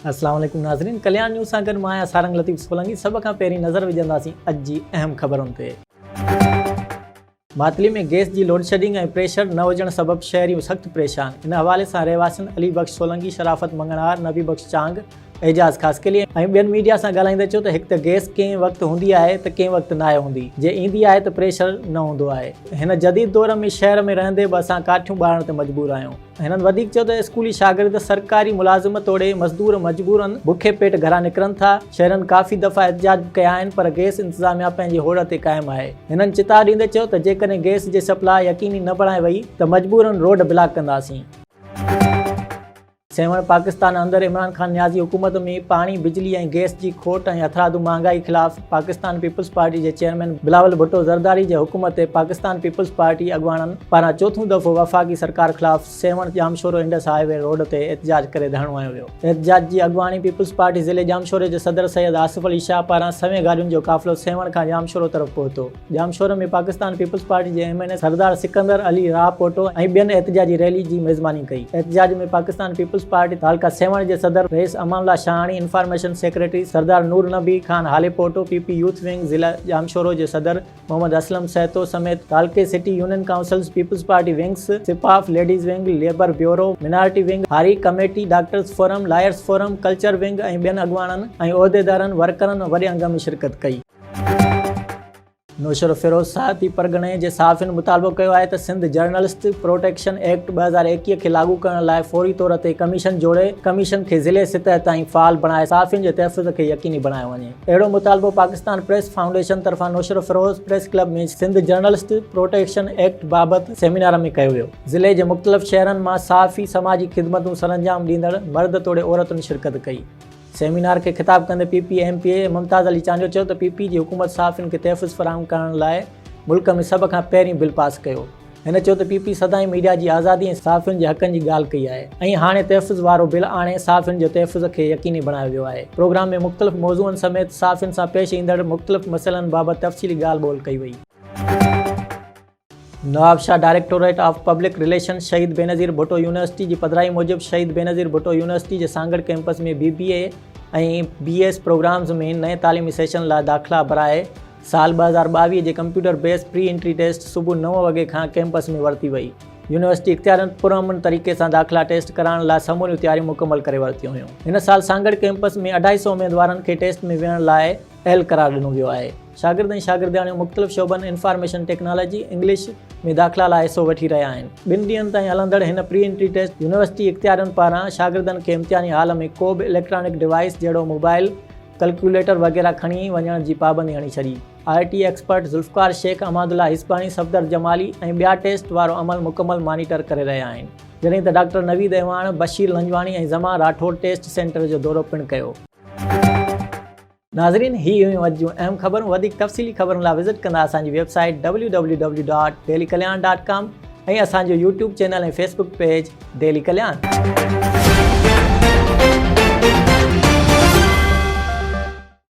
اسلام عليڪم ناظرين ڪليان نيوز سان گڏ مان آهيان سارنگ لطيف سولنگي سڀ کان پهرين نظر وجهنداسين اڄ جي اهم خبرن تي. ماتلي ۾ گئس جي لوڊشيڊنگ ۽ پريشر نه هجڻ سبب شهريون سخت پريشان، ان حوالي سان رهواسين علي بخش سولنگي، شرافت مڱڻهار، نبي بخش چانگ، اعجاز خاصخيلي ۽ ٻين ميڊيا سان ڳالهائيندي چيو ته هڪ ته گئس ڪنهن وقت هوندي آهي ته ڪنهن وقت ناهي هوندي، جي ايندي آهي ته پريشر نه هوندو آهي، هن جديد دور ۾ شهر ۾ رهندي به اسان ڪاٺيون ٻارڻ تي مجبور آهيون. هنن وڌيڪ چيو ته اسڪولي شاگرد، سرڪاري ملازم توڙي مزدور مجبورن بکي پيٽ گهران نڪرن ٿا، شهرين ڪافي دفعا احتجاج به ڪيا آهن پر گئس انتظاميا پنهنجي هوڙ تي قائم آهي. هنن چتاء ڏيندي چيو ته جيڪڏهن گئس جي سپلاء يقيني نه بڻائي وئي ته مجبورن روڊ بلاڪ ڪنداسين. سيوهڻ، پاڪستان اندر عمران خان نيازي حڪومت ۾ پاڻي، بجلي ۽ گئس جي کوٽ ۽ هٿرادو مهانگائي خلاف پاڪستان پيپلز پارٽي جي چيئرمين بلاول ڀٽو زرداري جي حڪم تي پاڪستان پيپلز پارٽي اڳواڻن پاران چوٿون دفعو وفاقي سرڪار خلاف Sehwan Jamshoro Indus highway road تي احتجاج ڪري ڌرڻو هنيو ويو. احتجاج جي اڳواڻي پيپلز پارٽي ضلعي ڄامشوري جي صدر سيد آصف علي شاهه پاران سوين گاڏين جو قافلو سيوهڻ کان ڄامشورو طرف پهتو. ڄامشورو ۾ پاڪستان پيپلز پارٽي جي M N A Sardar Sikandar Ali Rahpoto ۽ ٻين احتجاجي ريلي جي ميزباني ڪئي. احتجاج ۾ پاڪستان پيپلز پارٽي تعلقه سيوهڻ جي صدر Rais Aman Ullah Shahani, information secretary Sardar Noor Nabi Khan Halepoto, P P youth wing ضلع ڄامشورو جي صدر محمد اسلم سهتو سميت تعلقي city union councils, peoples party wings, سپاف، ladies wing, labour bureau, minority wing, هاري committee, doctors forum, lawyers forum, culture wing ۽ ٻين اڳواڻن ۽ عهديدارن، ورڪرن وڏي انگ ۾ شرڪت ڪئي. نوشهروفيروز صحافي پرڳڻي جي صحافين مطالبو ڪيو آهي ته سنڌ جرنلسٽ پروٽيڪشن ايڪٽ 2021 کي لاڳو ڪرڻ لاء فوري طور تي ڪميشن جوڙي ڪميشن کي ضلعي سطح تائين فعال بڻائي صحافين جي تحفظ کي يقيني بڻايو وڃي. اهڙو مطالبو پاڪستان پريس فائونڊيشن طرفان Naushahro Feroze press club ۾ Sindh journalist protection act بابت سيمينار ۾ ڪيو ويو. ضلعي جي مختلف شهرن مان صحافي، سماجي خدمتون سرانجام ڏيندڙ مرد توڙي عورتن شرڪت ڪئي. سيمينار کي خطاب ڪندي P P M P A Mumtaz Ali Chandio چيو ته پي پي جي حڪومت صحافين کي تحفظ فراهم ڪرڻ لاء ملڪ ۾ سڀ کان پهرين بل پاس ڪيو. هن چيو ته پي پي سدائين ميڊيا جي آزادي ۽ صحافين جي حقن جي ڳالهه ڪئي آهي ۽ هاڻي تحفظ وارو بل آڻي صحافين جي تحفظ کي يقيني بڻايو ويو آهي. پروگرام ۾ مختلف موضوعن سميت صحافين سان پيش ايندڙ مختلف مسئلن بابت تفصيلي ڳالهه ٻولهه ڪئي وئي. Nawabshah directorate of public relations Shaheed Benazir Bhutto university جي پڌرائي موجب شهيد بينظير ڀٽو يونيورسٽي جي Sanghar campus ۾ B B A ۽ B S programmes ۾ نئين تعليمي سيشن لاء داخلا براء سال 2022 جي computer base pre entry test صبح نو وڳي کان ڪئمپس ۾ ورتي وئي. يونيورسٽي اختيارين پرامن طريقي سان داخلا ٽيسٽ ڪرائڻ لاء سموريون تياريون مڪمل ڪري ورتيون هيون. هن سال سانگهڙ ڪئمپس ۾ اڍائي سئو اميدوارن کي ٽيسٽ ۾ ويهڻ لاء اهل قرار ڏنو ويو آهي. شاگرد ۽ شاگردياڻيون مختلف شعبن انفارميشن ٽيڪنالاجي، انگلش ۾ داخلا لاء حصو وٺي رهيا آهن. ٻن ڏينهن تائين هلندڙ هن پري انٽري ٽيسٽ يونيورسٽي اختيارين پاران شاگردن کي امتحاني هال ۾ ڪو به اليڪٽرانڪ ڊوائيس جهڙو موبائل، ڪلڪيوليٽر وغيره کڻي وڃڻ جي پابندي هڻي ڇڏي. I T expert Zulfiqar Shaikh, Amadullah Hisbani, Safdar Jamali ۽ ٻيا ٽيسٽ وارو عمل مڪمل مانيٽر ڪري رهيا آهن. جڏهن ته ڊاڪٽر نويد اعواڻ، بشير لنجواڻي ۽ زمان راٺوڙ ٽيسٽ سينٽر جو دورو پڻ ڪيو. ناظرين هي هيون اڄ جون اهم خبرون وڌيڪ تفصيلي خبرن لاء وزٽ ڪندا اسان جي web site W W W dot daily Kalyan dot com ۽ اسان جو YouTube channel ۽ Facebook page daily Kalyan.